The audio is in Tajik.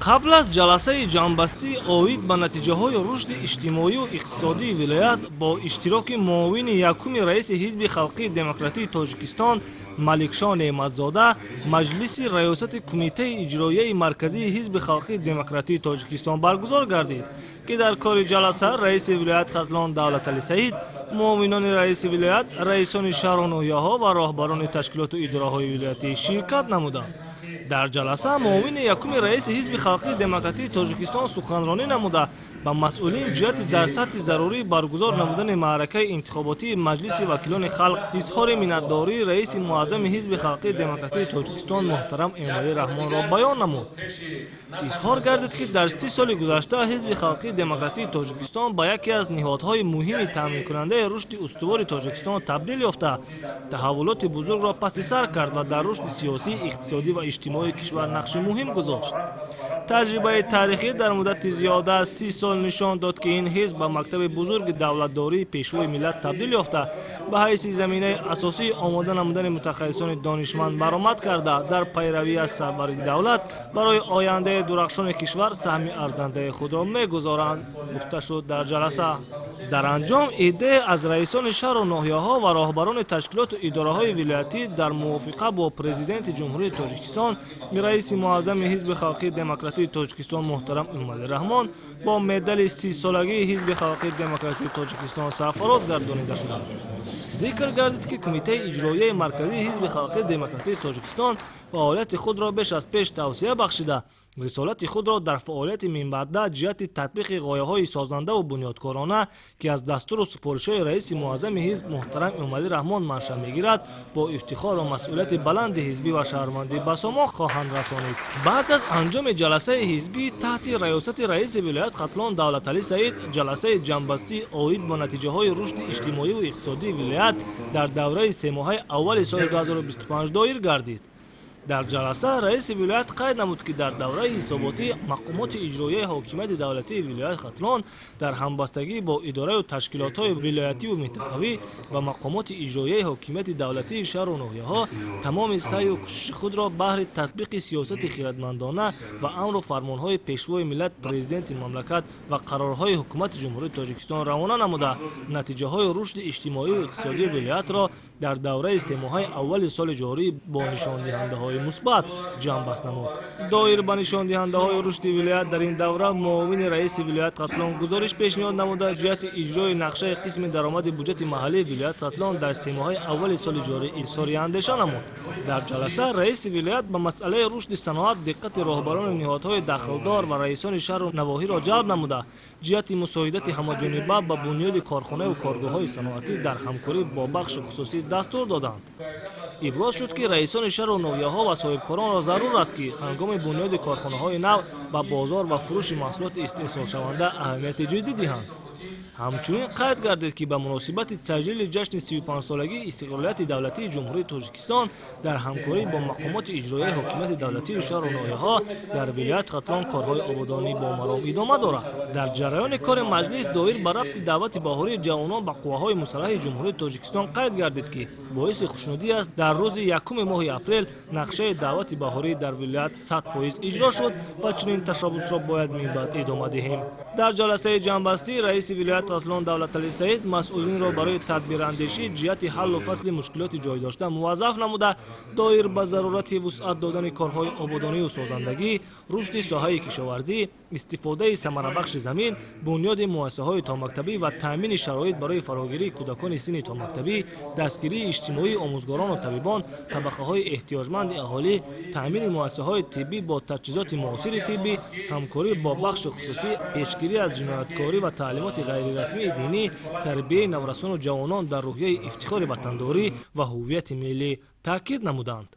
Қабл аз ҷаласаи ҷамъбастӣ оид ба натиҷаҳои рушди иҷтимоию иқтисодии вилоят бо иштироки муовини якуми раиси Ҳизби халқии демократии Тоҷикистон Маликшоҳ Неъматзода маҷлиси раёсати Кумитаи иҷроияи марказии Ҳизби халқии демократии Тоҷикистон баргузор гардид, ки дар кори ҷаласа раиси вилоят Хатлон Давлаталӣ Саид, муовинони раиси вилоят, раисони шаҳру ноҳияҳо ва роҳбарони ташкилоту идораҳои вилоятӣ ширкат намуданд. Дар ҷаласа муовини якуми раиси Ҳизби халқии демократии Тоҷикистон суханронӣ намуда, ба масъулин ҷиҳати дар сатҳи зарурӣ баргузор намудани маъракаи интихоботии Маҷлиси вакилони халқ изҳори миннатдории раиси муаззами Ҳизби халқии демократии Тоҷикистон муҳтарам Эмомалӣ Раҳмонро баён намуд. Изҳор гардид, ки дар 30 соли гузашта Ҳизби халқии демократии Тоҷикистон ба яке аз ниҳодҳои муҳими таъминкунандаи рушди устувори Тоҷикистон табдил ёфта, таҳаввулоти бузургро паси сар кард ва дар рушди сиёсӣ, иқтисодӣ ва иҷтимоии кишвар нақши муҳим гузошт. Таҷрибаи таърихӣ дар муддати зиёда аз 30 сол нишон дод, ки ин ҳизб ба мактаби бузурги давлатдории Пешвои миллат табдил ёфта, ба ҳайси заминаи асосии омода намудани мутахассисони донишманд баромад карда, дар пайравӣ аз сарвари давлат барои ояндаи дурахшони кишвар саҳми арзандаи худро мегузоранд, гуфта шуд дар ҷаласа. Дар анҷом иддае аз раисони шаҳру ноҳияҳо ва роҳбарони ташкилоту идораҳои вилоятӣ дар мувофиқа бо Президенти Ҷумҳурии Тоҷикистон, раиси муаззами Ҳизби халқии демократии Тоҷикистон муҳтарам Эмомалӣ Раҳмон бо медали 30-солагии Ҳизби халқии демократии Тоҷикистон сарфароз гардонида шуданд. Зикр гардид, ки Кумитаи иҷроияи марказии Ҳизби халқии демократии Тоҷикистон фаъолияти худро беш аз пеш тавсеа бахшида, рисолати худро дар фаъолияти минбаъда ҷиҳати татбиқи ғояҳои созандаву бунёдкорона, ки аз дастуру супоришҳои раиси муаззами ҳизб муҳтарам Эмомалӣ Раҳмон маншаъ мегирад, бо ифтихор ва масъулияти баланди ҳизбӣ ва шаҳрвандӣ ба сомон хоҳанд расонид. Баъд аз анҷоми ҷаласаи ҳизбӣ таҳти раёсати раиси вилоят Хатлон Давлаталӣ Саид ҷаласаи ҷамъбастӣ оид ба натиҷаҳои рушди иҷтимоиву иқтисодии вилоят дар давраи семоҳаи аввали соли 2025 доир гардид. Дар ҷаласа раиси вилоят қайд намуд, ки дар давраи ҳисоботӣ мақомоти иҷроияи ҳокимияти давлатии вилояти Хатлон дар ҳамбастагӣ бо идораю ташкилотҳои вилоятиву минтақавӣ ва мақомоти иҷроияи ҳокимияти давлатии шаҳру ноҳияҳо тамоми саъю кӯшиши худро баҳри татбиқи сиёсати хиратмандона ва амру фармонҳои Пешвои миллат, Президенти мамлакат ва қарорҳои Ҳукумати Ҷумҳурии Тоҷикистон равона намуда, натиҷаҳои рушди иҷтимоию иқтисодии вилоятро дар давраи семоҳаи аввали соли ҷорӣ бо нишондиҳандаҳои мусбат ҷамъбаст намуд. Доир ба нишондиҳандаҳои рушди вилоят дар ин давра муовини раиси вилоят Хатлон гузориш пешниҳод намуда, ҷиҳати иҷрои нақшаи қисми даромади буҷети маҳаллии вилоят Хатлон дар семоҳаи аввали соли ҷорӣ изҳори андеша намуд. Дар ҷаласа раиси вилоят ба масъалаи рушди саноат диққати роҳбарони ниҳодҳои дахлдор ва раисони шаҳру навоҳиро ҷалб намуда, ҷиҳати мусоидати ҳамаҷониба ба бунёди корхонаю коргоҳҳои саноатӣ дар ҳамкорӣ бо бахши хусусӣ дастур доданд. Иброз шуд, ки раисони шаҳру ноҳияҳо ва соҳибкоронро зарур аст, ки ҳангоми бунёди корхонаҳои нав ба бозор ва фурӯши маҳсулоти истеҳсолшаванда аҳамияти ҷиддӣ диҳанд. Ҳамчунин қайд гардид, ки ба муносибати таҷлили ҷашни 35-солагии истиқлолияти давлатии Ҷумҳурии Тоҷикистон дар ҳамкорӣ бо мақомоти иҷроияи ҳокимияти давлатии шаҳру ноҳияҳо дар вилояти Хатлон корҳои ободонӣ бо маром идома дорад. Дар ҷараёни кори маҷлис доир ба рафти даъвати баҳории ҷавонон ба қувваҳои мусаллаҳи Ҷумҳурии Тоҷикистон қайд гардид, ки боиси хушнудӣ аст, дар рӯзи 1-уми моҳи апрел нақшаи даъвати баҳорӣ дар вилоят 100% иҷро шуд ва чунин ташаббусро бояд минбаъд идома диҳем. Дар ҷаласаи ҷамъбастӣ раиси вилоят Хатлон Давлаталӣ Саид масъулинро барои тадбирандешӣ ҷиҳати ҳаллу фасли мушкилоти ҷой дошта муваззаф намуда, доир ба зарурати вусъат додани корҳои ободонию созандагӣ, рушди соҳаи кишоварзӣ, истифодаи самарабахши замин, бунёди муассисаҳои томактабӣ ва таъмини шароит барои фарогирии кӯдакони синни томактабӣ, дастгирии иҷтимоии омӯзгорону табибон, табақаҳои эҳтиёҷманди аҳолӣ, таъмини муассисаҳои тиббӣ бо таҷҳизоти муосири тиббӣ, ҳамкорӣ бо бахши хусусӣ, пешгирӣ аз ҷинояткорӣ ва таълимоти ғайрирасмии динӣ, тарбияи наврасону ҷавонон дар рӯҳияи ифтихори ватандорӣ ва ҳуввияти миллӣ таъкид намуданд.